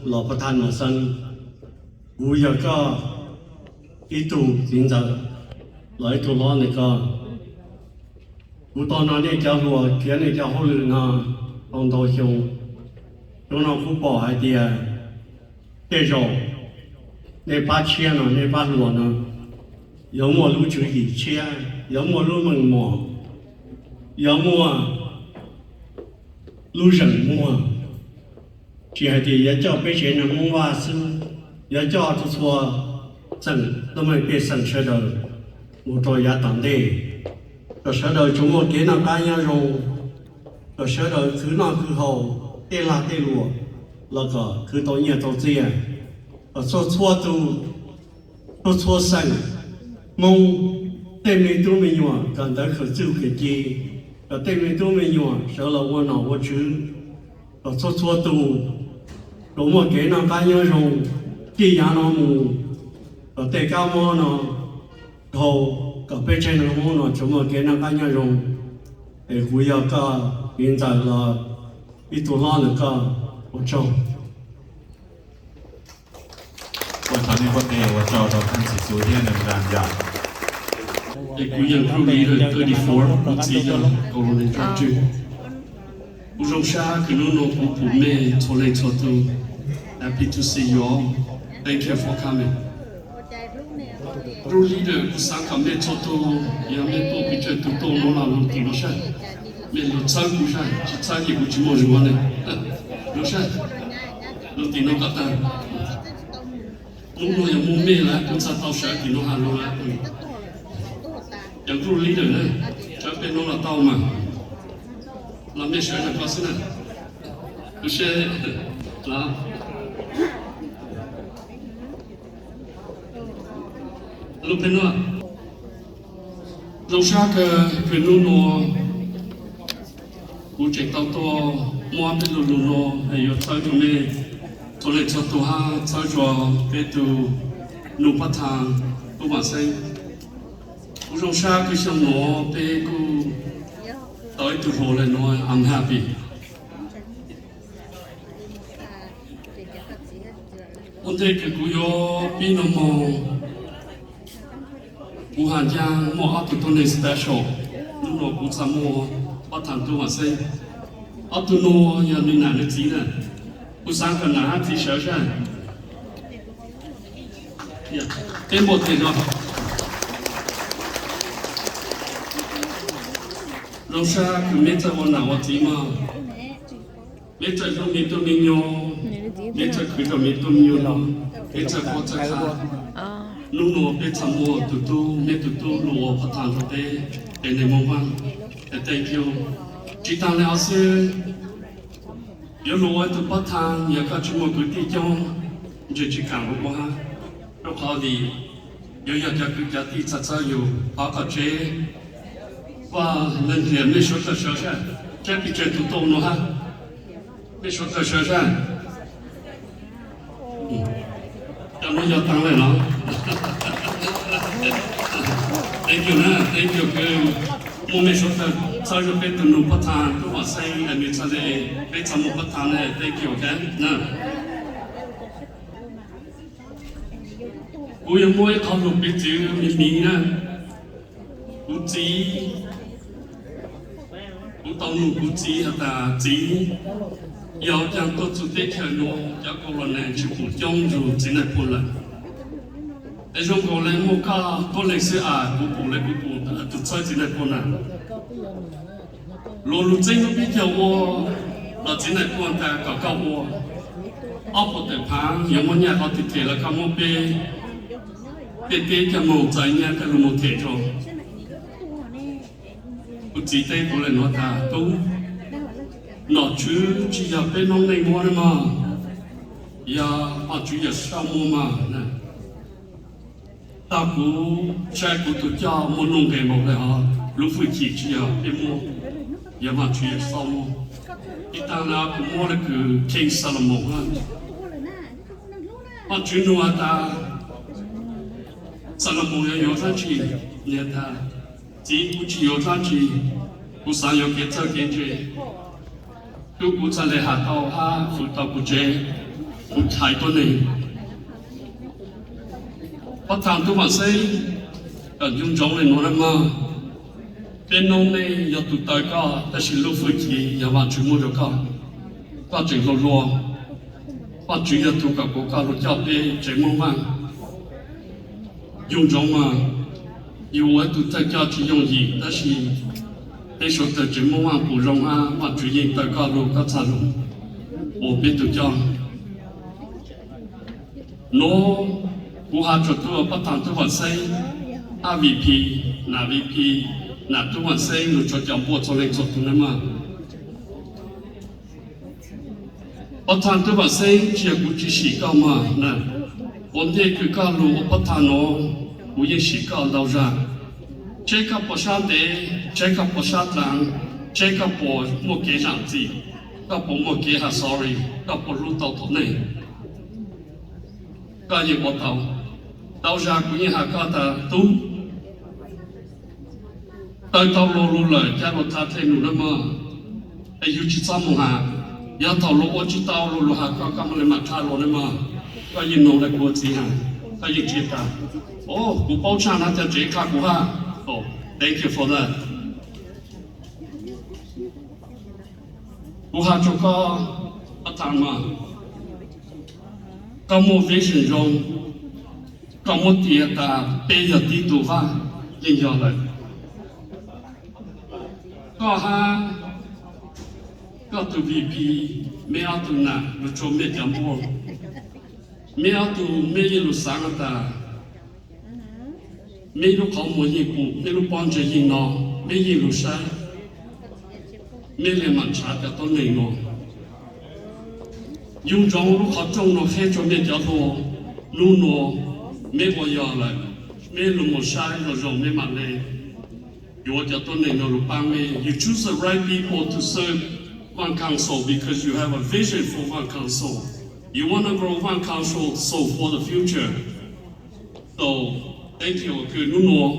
los pab thaj Nuam Xeeb, kuv yog koj ib tug txiv ntxawm los ib tug hlob ntawm koj. Kuv tau hnov nej cov hluas khiav nej cov hauj lwm no tau ntau xyoo, xyoo no kuv pom hais tias tej zaum nej pab tshiab no, nej pab hluas no yuav muaj lub tswv yim tshiab, yuav muaj lub meej mom, yuav muaj lub zeem muag, tsis hais tias yuav coj peb tsev neeg Hmoob Vaj xwb, yuav coj txhua txhua xeem, lub meej pej xeem sawv daws mus rau yav tom ntej, kom sawv daws tsuas muaj kev noj qab nyob zoo, kom sawv daws khwv noj khwv haus, tej lag tej luam los kom khwv tau nyiaj tau txiaj, kom txhua txhua tus, txhua txhua xeem Hmoob, tej me tub me nyuam kom ntawv khaws txuj khaws ci, kom tej me tub me nyuam sawv los ua nom ua tswv, kom txhua txhua tus tsuas muaj kev noj qab nyob zoo, txij yav no mus kom tej kab mob no dhau, kom peb tsev neeg Hmoob no tsuas muaj kev noj qab nyob zoo. Es kuv yog koj txiv ntxawm los ib tug hlob ntawm koj, ua tsaug. Ua tsaug nej pob tw, ua tsaug rau Thaj Xim Xus thiab Nees Nras Yas. Es kuv yog group leader thirty-four, kuv txiv yog Colonel Tswv. Kuv zoo sab kws hnub no kuv pum mej txhua leej txhua tug. Happy to see you all. Thank you for coming. Group leader, kuv xav kom mej txhua tug, yog mej tuaj pes tsawg tug tuaj no los lug tim no saib. Mej lug txhawb kuv saib, tsis txhawb ces kuv tsis muaj zug ne. Lug saib, lug tim no kom tag. Hnub no yog muaj mej lawm kuv txhaj tau sawv tim no has lug lawm. Cov group leader na, sawv pem no los tau mas. Los mej sawv nrog koj xwb na. Kuv seb, los. Lub peb nuav, zoo sab kawg kws hnub nuav kuv tseem tau tuaj muab peb lug lug nuav es yuav txhawb rua mej txhua leej txhua tug hab txhawb rua peb tug nug pab thaam Tub Vaam Xeeb. Kuv zoo sab kws xyoo nuav peb kuj tau ib tug hluas le nuav, I'm happy. Ua ntej kws kuv yuav pib nug moog, kuv has ncaag muaj ob tug tuab neeg special, hnub nuav kuv txhaj muaj pab thaam Tub Vaam Xeeb. Ob tug nuav yog nwg nam nwg txiv na, kuv xaav kom nam hab txiv sawv sab. Peb npuaj teg zog. Zoo sab kws meb txawj ua nam ua txiv mog. Meb txawj hlub me tub me nyuam, meb txawj khwv rau me tub me nyuam los, meb txawj paub txawj qha. Hnub nuav peb txhaj muaj tug tub, meb tug tub lug ua pab thaam rua peb, peb neeg Moob Vaaj. Thank you. Tsi taag le hov xwb, yuav lug ua ib tug pab thaam yog koj tsi muaj kwv tij coob, ntshe tsi kaam lug ua hab. Rua qhov li yuav yog cov kwv cov tij txhaj txhawb yug, thov kom tsev vaj leej hlias mej suav dlawg sawv sab, tsev pis tsawg tug tuaj nuav hab, mej suav dlawg sawv sab. Cov nuav yog taag le los. Thank you na, thank you kws muaj mej suav dlawg txhawb zug peb tug nug pab thaam Tub Vaam Xeeb, nwg txhaj le, peb txhaj muaj pab thaam le, thank you, ok na. Kuv yuav muab ib qho lug piv txwv me me na. Kuv txiv, kuv tau nug kuv txiv has tas, txiv, yog caag tuaj txug teb chaws nuav cov colonel tsi pum coob nrug txiv Nais Phoo lawm, es zoo nkaus le muaj koj tuab leeg xwb as, kuv pum le kuv pum tug txhawb txiv Nais Phoo na. Luag lug txeeb lub peb caug ua, los txiv Nais Phoo tas kom koj ua. Ob puas tawm phaav yuav muaj nyaj qhov twg them los koj muab peb, peb teb coj moog txais nyaj coj lug moog them rua. Kuv txiv teb kuv le nuav tas, tub, nom tswv tsi yog peb noob neej muab le mog, yog Vaajtswv Yawm Saub muab mog. Tau kuv saib kuv tug coj muaj nuj nqes npaum le hov, lub fwj chim tsi yog peb muab, yog Vaajtswv Yawm Saub muab. Ib taag le kuv muab le kws King Solomon hab. Vaajtswv nug has tas, Xalaumoos yuav yuav dlaab tsi? Nwg has tas, txiv, kuv tsi yuav dlaab tsi, kuv xaav yuav kev txawj kev ntse, tub, kuv txhaj le has tau hab fwv tau kuv tsev, kuv hais tuab neeg. Pab thaaj tub vaam xeeb, koj ncu ntsoov le nuav na mog. Peb noob neej yog tug taw koj, tab sis lub fwj chim yog Vaajtswv muab rua koj. Koj tseem hluas hluas, Vaajtswv yog tug kom kuas koj lug coj peb tsev Moob Vaaj. Ncu ntsoov mog, yug ua ib tug thawj coj tsi yooj yim, tab sis peb suav dlawg tsev Moob Vaaj pum zoo hab, Vaajtswv yeej taw koj lug, koj txhaj lug ua peb tug coj. Nuav kuv has rua tub pab thaaj tub vaam xeeb, hab VP, nam VP, nam tub vaam xeeb lug rua cov npuaj txhua leej txhua tug na mog. Pab thaaj tub vaam xeeb, tsi yog kuv tsi sim koj mog na. Ua ntej kws koj lug ua pab thaaj nuav, kuv yeej sim koj ntau zag. Tseeb koj puas sab ntev, tseeb koj puas sab dlaav, tseeb koj puas muaj kev zaam txim, koj puas muaj kev has sorry, koj puas hlub tau tom neej. Koj yeej ua tau. Ntau zag kuv yeej has koj tas tub, taw tau luag lug lawm, ca lug thav dlej num na mog. Es yug tsi txhob moog has, yog thaum luag ua tsi tau lug lug has koj, koj mam le maam tha luag na mog. Koj yeej noog le kuv txiv has, koj yeej tsi tas, o, kuv paub tshaj na, ca tsev qha kuv hab. Thank you for that. Kuv has rua koj, koj thaam mog, koj muaj vision zoo, koj muab tias tas peb yog tib tug Vaaj, yeej yog lawm. Koj hab koj tug VP, meb ob tug nam lug tsua mej cov npuaj, meb ob tug meb yeej lug xaav tas meb lub qhov muag yeej pum, meb lub pob ntseg yeej no, meb yeej lug saib, meb le maam ntshav cov tuab neeg nuav. Yug ntsoov lub qhov rooj nuav qheb rua mej cov hluas, nub nuav meb ua yog lawm, meb lug moog saib zoo zoo meb maam le yuav cov tuab neeg nuav lug paab mej. You choose the right people to serve Vaaj Council because you have a vision for Vaaj Council. You wanna grow Vaaj Council, so for the future. So, thank you, kws nub nuav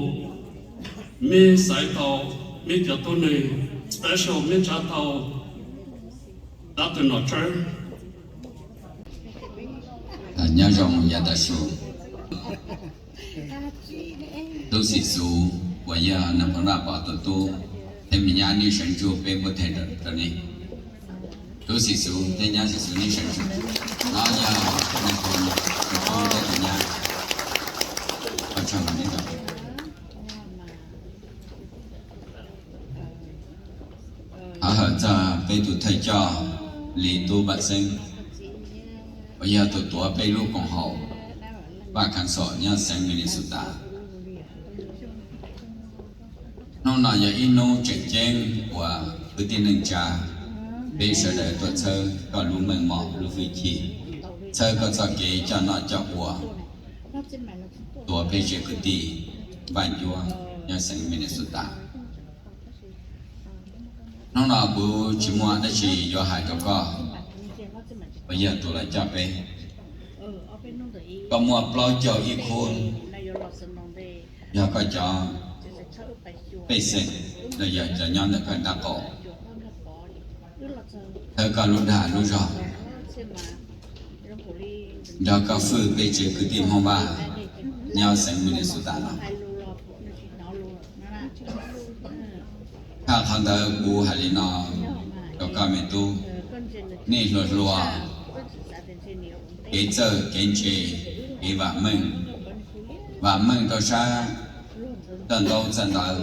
meb xaiv tau meb cov tuab neeg special, meb tsa tau Doctor Northern. Nyob zoo yav tas su. Tub Xim Xus uas yog Nais Phoo Vaj Pov tug tub, tej me nyab nej sawv ntsuag peb muab them rau nej. Tub Xim Xus tej nyab Xim Xus nej sawv ntsuag. No yog Nais Phoo tug tub tej me nyab. Thov hawm txog peb tug thawj coj Lis Tub Vam Xeeb, uas yog tug tuav peb lub koom haum Vaj Khav Xom nyob xeev Minnesota. Hnub no yog ib hnub tseem ceeb uas kwv tij neej tsa peb sawv daws tuaj txhawb koj lub meej mom lub hwj chim, txhawb koj txoj kev coj noj coj ua, tuav peb tsev kwv tij Vaj Ncuab nyob xeev Minnesota. Hnub no kuv tsis muaj dab tsi yuav hais rau koj, uas yog tus los coj peb. Koj muaj plaub caug ib khub, yog koj cov pej xeem los yog cov nyob ntawm koj nrab qaum, thawb koj lub dag lub zog, nrog koj hwm peb tsev kwv tij Hmoob Vaj nyob xeev Minnesota no. Thaum qhov ntawd kuv hais li no rau koj me tub, nej hluas hluas, kev txawj kev ntse, kev vam meej, vam meej rau sab txawj ntaub txawj ntawv,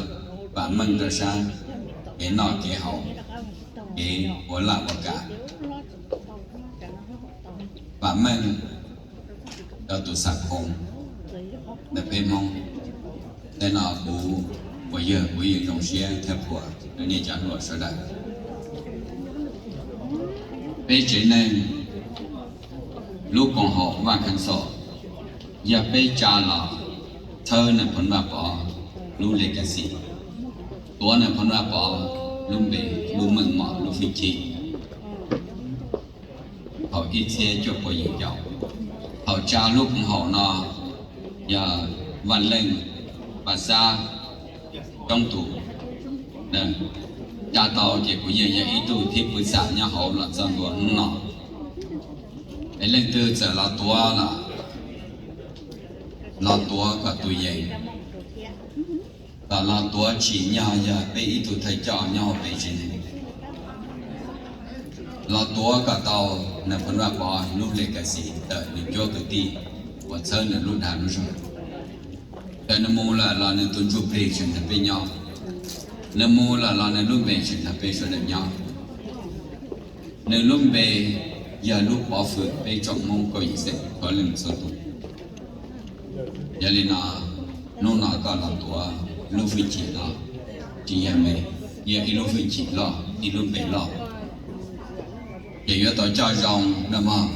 vam meej rau sab kev noj kev haus, kev ua laj ua kam, vam meej rau tus xam khoom ntawm peb Hmoob. Tej no kuv ua yawg kuv yeej zoo siab thiab qhuas rau nej cov hluas sawv daws. Peb tsev neeg lub koom haum Vaj Khav Xom yog peb tsa los txhawb Nais Phoo Vaj Pov lub legacy, tuav Nais Phoo Vaj Pov lub npe, lub meej mom lub hwj chim. Thaum ib txhiab cuaj pua yim caum, thaum tsa lub koom haum no yog Vaj Leej, Vaj Xab, coob tus. Tsa tau ces kuv yeej yog ib tug thib pwv xam nyob hauv los txog ntua hnub no. Es leej twg txawm los tuav los, los tuav kom tus yees, kom los tuav tsim nyog yog peb ib tug thawj coj nyob hauv peb tsev neeg. Los tuav kom tau Nais Phoo Vaj Pov lub legacy ntawm nws cuab kwv tij uas txhawb nws lub dag lub zog. Txawm nws mus lawm los nws tus ntsuj plig tseem nrog peb nyob, nws mus lawm los nws lub npe tseem nrog peb sawv daws nyob. Nws lub npe yog lub pov hwm peb tsoom Hmoob kaum yim xeem txhua leej txhua tus. Yog li no, hnub no koj los tuav lub hwj chim no, tsis yog me, yog ib lub hwj chim loj, ib lub npe loj, ces yuav tau coj zoo nawb mog.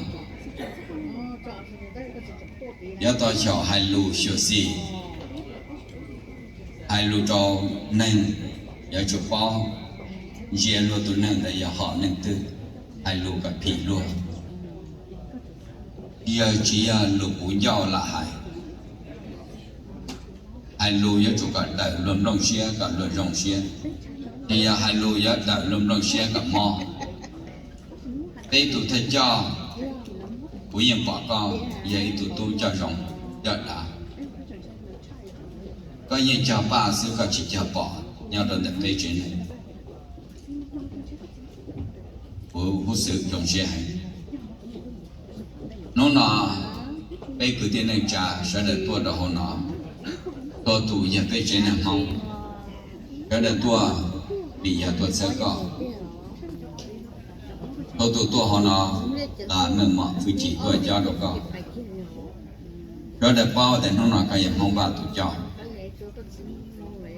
Yuav tau xyaum hais lus xyuam xim, hais lus rau neeg, yuav tsum paub ntsia luag tus neeg ntawd yog hom neeg twg, hais lus kom phim luag. Yog tsis yog lus puv ncauj lam hais. Hais lus yuav tsum kom dawm luag nplooj siab kom luag zoo siab, tsis yog hais lus yuav dawm luag nplooj siab kom mob. Peb tus thawj coj, kuv yeej pom koj yog ib tug tub coj zoo, coj dav. Koj yeej cog paj xwb koj tsis cog pom nyob rau ntawm peb tsev neeg. Kuv huj xwm zoo siab heev. Hnub no peb kwv tij neej tsa sawv daws tuaj rau hauv no, txhua tus yog peb tsev neeg Hmoob, sawv daws tuaj vim yog tuaj txhawb koj. Txhua tus tuaj hauv no, meej mom hwj chim tuaj cob rau koj. Sawv daws paub tias hnub no koj yog Hmoob Vaj tus coj.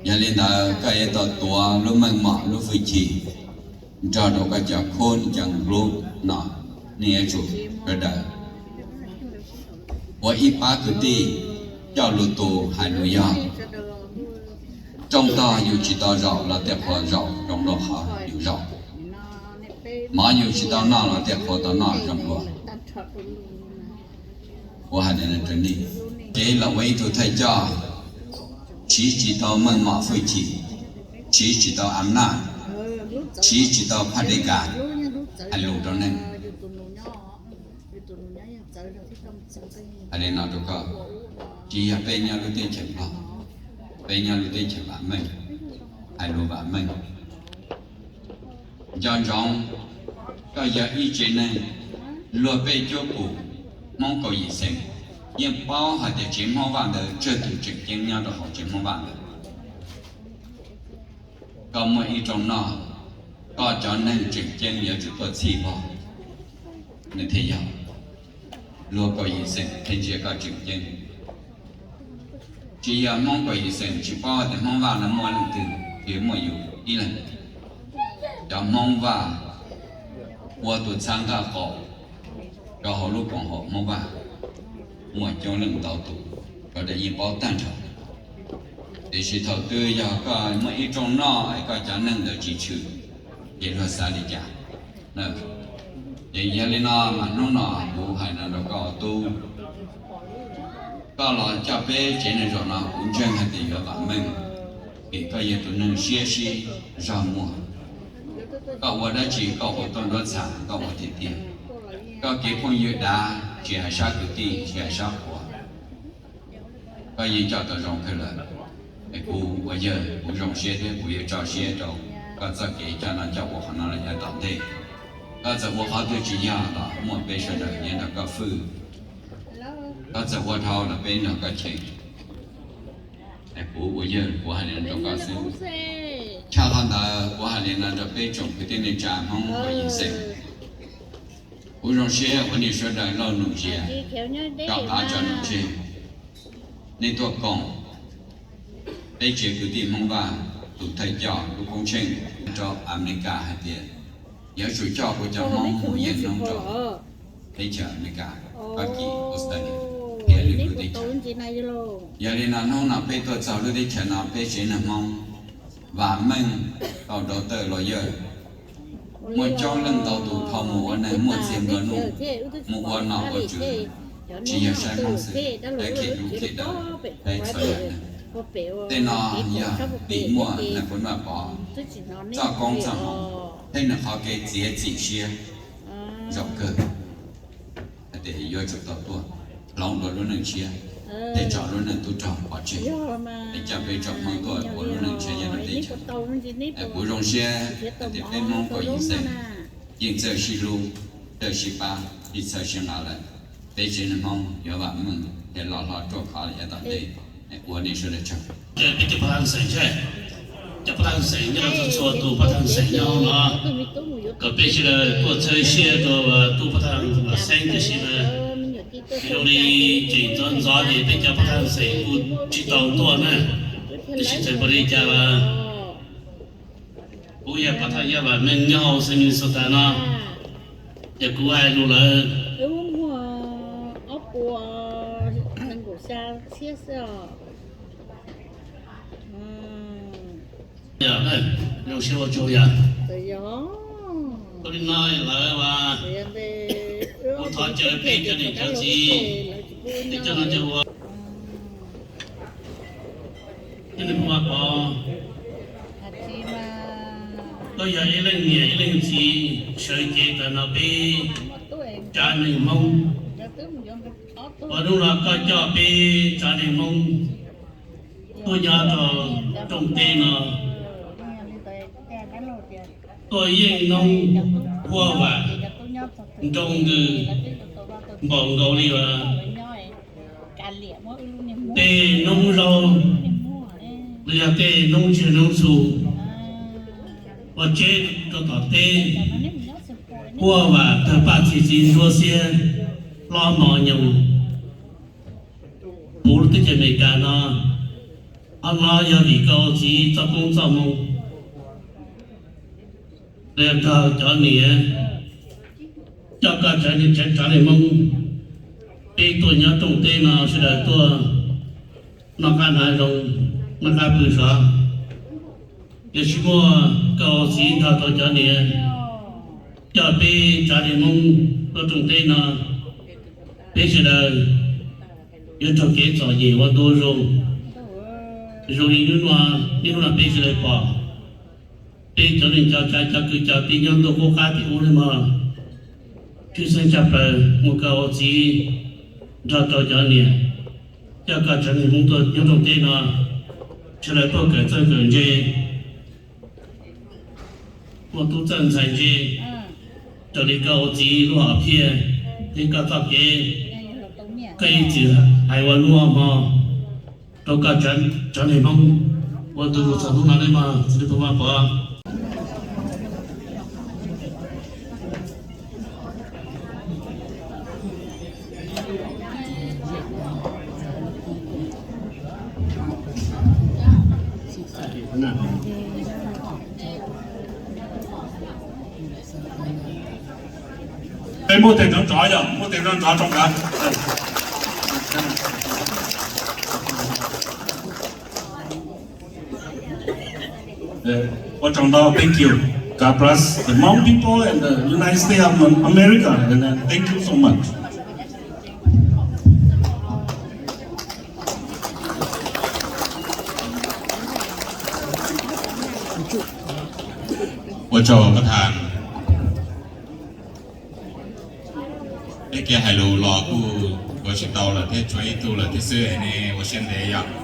Yog li ntawd koj yuav tau tuav lub meej mom lub hwj chim nrog rau koj cov khub cov nplub no, nej yuav tsum sawv daws ua ib pab kwv tij coj lus tus hais lus yog. Rooj tog yus tsis tau zaum los tej qhua zaum zoo dua qhov yus zaum. Mov yus tsis tau noj los tej qhua tau noj zoo dua. Kuv hais li no rau nej, ces los ua ib tug thawj coj, siv tsis tau meej mom hwj chim, siv tsis tau am naj, siv tsis tau phaj dej kas hais lus rau neeg. Hais li no rau koj, tsis yog peb nyob lub teb chaws Nplog, peb nyob lub teb chaws vam meej, hais lus vam meej. Nco ntsoov, koj yog ib tsev neeg, luag peb cuab kum Hmoob kaum yim xeem yeej paub hais tias tsev Hmoob Vaj ntawd tsawg tus tseem ceeb nyob rau hauv tsev Hmoob Vaj ntawd. Koj muaj ib rooj noj, koj cov neeg tseem ceeb yuav tsum tuaj txhij vog, nws thiaj yog. Luag kaum yim xeem thiaj ntsia koj tseem ceeb. Tsis yog Hmoob kaum yim xeem tsis paub tias Hmoob Vaj no muaj leej twg, tsis muaj yus ib leeg. Cov Hmoob Vaj ua tus txhab nqaj qaum rau hauv lub koom haum Hmoob Vaj muaj coob leej ntau tus, sawv daws yeej paub tag nrho. Tiam sis thaum twg yog koj muaj ib rooj noj es koj cov neeg ntawd tsis tshwm, ces luag xav li cas? Ces yog li no mas hnub no kuv hais no rau koj tub, koj los coj peb tsev neeg zaum no kuv ntseeg hais tias yuav vam meej, vim koj yog tus neeg siab sib zog muag. Koj ua dab tsi koj ua tuaj nruab txha koj ua tiag tiag. Koj kev phooj ywg dav tsis hais sab kwv tij tsis hais sab qhua, koj yeej coj tau zoo kawg lawm. Es kuv ua yawg kuv zoo siab thiab kuv yuav tso siab rau koj txoj kev coj noj coj ua qhov no los yav tom ntej. Koj txawm ua qhov twg tsis yog los muaj peb sawv daws nyob nrog koj fwj. Koj txawm ua dhau los peb nrog koj cheem. Es kuv ua yawg kuv hais li no rau koj xwb. Tshaj qhov ntawd kuv hais li no rau peb tsoom kwv tij neej tsa Hmoob kaum yim xeem. Kuv zoo siab ua nej sawv daws lauj nus zias, rov qab tso nus tseg. Nej tuaj koom peb tsev kwv tij Hmoob Vaj tus thawj coj lub koob tsheej rau Amelikas hais tias yuav tsum coj kuv cov Hmoob mus yeem noob rau teb chaws Amelikas, Fab Kis, Australia thiab lwm lub teb chaws. Yog li no hnub no peb tuaj txog lub teb chaws no peb tsev neeg Hmoob vam meej tau rau tawj los yawg. Muaj coob leej ntau tus tau mus ua neeg muaj txiag nplua nuj, mus ua nom ua tswv, tsis yog saib Hmoob xwb, saib Kheej dub Kheej daw, saib txhua yam neeg. Tej no yog vim muaj Nais Phoo Vaj Pov txoj koob txoj hmoov thiab nws qhov kev txiav txim siab zaum kawg. yuav tsum tau tuaj hloov dua lub neej tshiab, tej tso lub neej tub rog pov tseg, es coj peb tsoom Hmoob tuaj ua lub neej tshiab nyob rau teb chaws. Kuv zoo siab hais tias peb Hmoob kaum yim xeem yeej txawj sib hlub, txawj sib pab, sib txhawb sib nqa lawm, peb tsev neeg Hmoob yuav vam meej thiab loj hlob ruaj khov yav tom ntej. Ua nej sawv daws tsaug. Peb cov pab thaj xeem, cov pab thaj xeem nyob rau txhua txhua tus pab thaj xeem nyob no, kom peb sawv daws tuaj txhawb siab rau tub pab thaj Vam Xeeb tib si na. Zoo li tseem ntxov ntxov ces peb cov pab thaj xeem kuj tsis tau tuaj na, tab sis txawm ua li cas los kuv yog pab thaj Yaj Vam Meej nyob hauv xeev Minnesota no, ces kuv hais lus lawm. Yog, zoo siab ua tsaug yog. Ua li no lawm as, kuv thov caw peb cov niam cov txiv, peb cov no cov ua, cov niam Hmoob Vaj Pov, koj yog ib leej niam ib leej txiv sawv cev tawm no peb tsav neeg Hmoob, ua hnub no koj coj peb tsav neeg Hmoob tuaj nyob rau rooj teb no, tuaj yeej noob huaj vam, nroo ntws, npaum nkaus li tej noob zaub, los yog tej noob tsiaj noob txhu, ua tseb rau tom teb, huaj vam tawg paj txi txiv ntsuab xiab, hlob mos nyoos. Puv lub teb chaws Amelikas no, qhov no yog vim koj ua txiv txoj koob txoj hmoo, los yog nrog cov niam coj koj tsav neeg Hmoob, peb tuaj nyob rooj teb no sawv daws tuaj noj qab hnav zoo, noj qab pw sov. Yog tsis muaj koj ua txiv nrog rau cov niam coj peb tsav neeg Hmoob tuaj rooj teb no, peb sawv daws yuav raug kev txom nyem ua ntu zus. Zoo li hnub no, niaj hnub no peb sawv daws pom peb cov neej cov tsav cov kwv cov tij nyob ntuj qub qab tim ub no mog, tshwj xeeb tshaj plaws mus koj ua txiv nrog rau cov niam, coj koj tsav neeg Hmoob tuaj nyob rooj teb no, sawv daws tuaj kawm txawj kawm ntse, muaj tub txawj ntxhais ntse, raws li koj ua txiv lub hom phiaj thiab koj txoj kev, koj ib txwm hais ua hnub ua hmo rau koj tsav neeg Hmoob ua ntu zus txog hnub no nawb mog, txiv Lis Pov Maj Pov. Peb muab tes nrov nrov yom, muab tes nrov nrov rau nkawd. Ua tsaug ntau, thank you. God bless the Hmong people and the United States of America, and uh, thank you so much. Ua tsaug pab thaj. Peb kiag hais lus los kuj ua tsis tau lawm thiab, tshuav ib tug lawm thiab xwb, nej ua siab ntev yom.